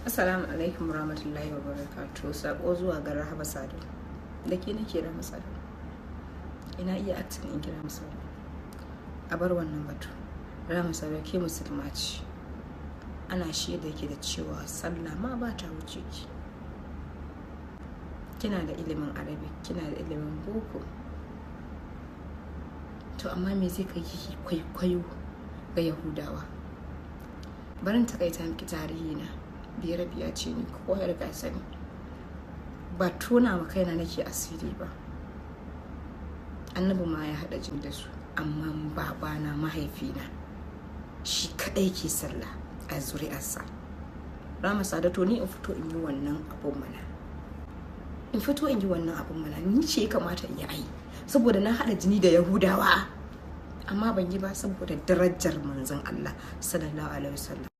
Assalamu alaikum warahmatullahi wabarakatuh. Sako zuwa ga Rahama Sadau. Da ke nake, Rahama Sadau. Ina iya acting in kira Sadau. A bar wannan batu. Rahama Sadau, ke musulma ce. Ana shaida ke da cewa sallah ma ba ta wuce ki. Kina da ilimin Arabic, kina da ilimin boko. To amma me zai kai ki kwaikwayo ga Yahudawa? Barin takaita miki tarihi na. Biyar biya ce ni, kowa ya riga sani. Ba tona ma kaina nake asiri ba. Annabi ma ya haɗa jin da su, amma babana, mahaifina, shi kaɗai ke sallah a zuri'arsa. Rahama Sadau, to ni in fito in yi wannan abun mana, in fito in yi wannan abun mana, ni ce ya kamata in yi ai, saboda na haɗa jini da Yahudawa, amma ban yi ba saboda darajar Manzon Allah sallallahu alaihi wasallam.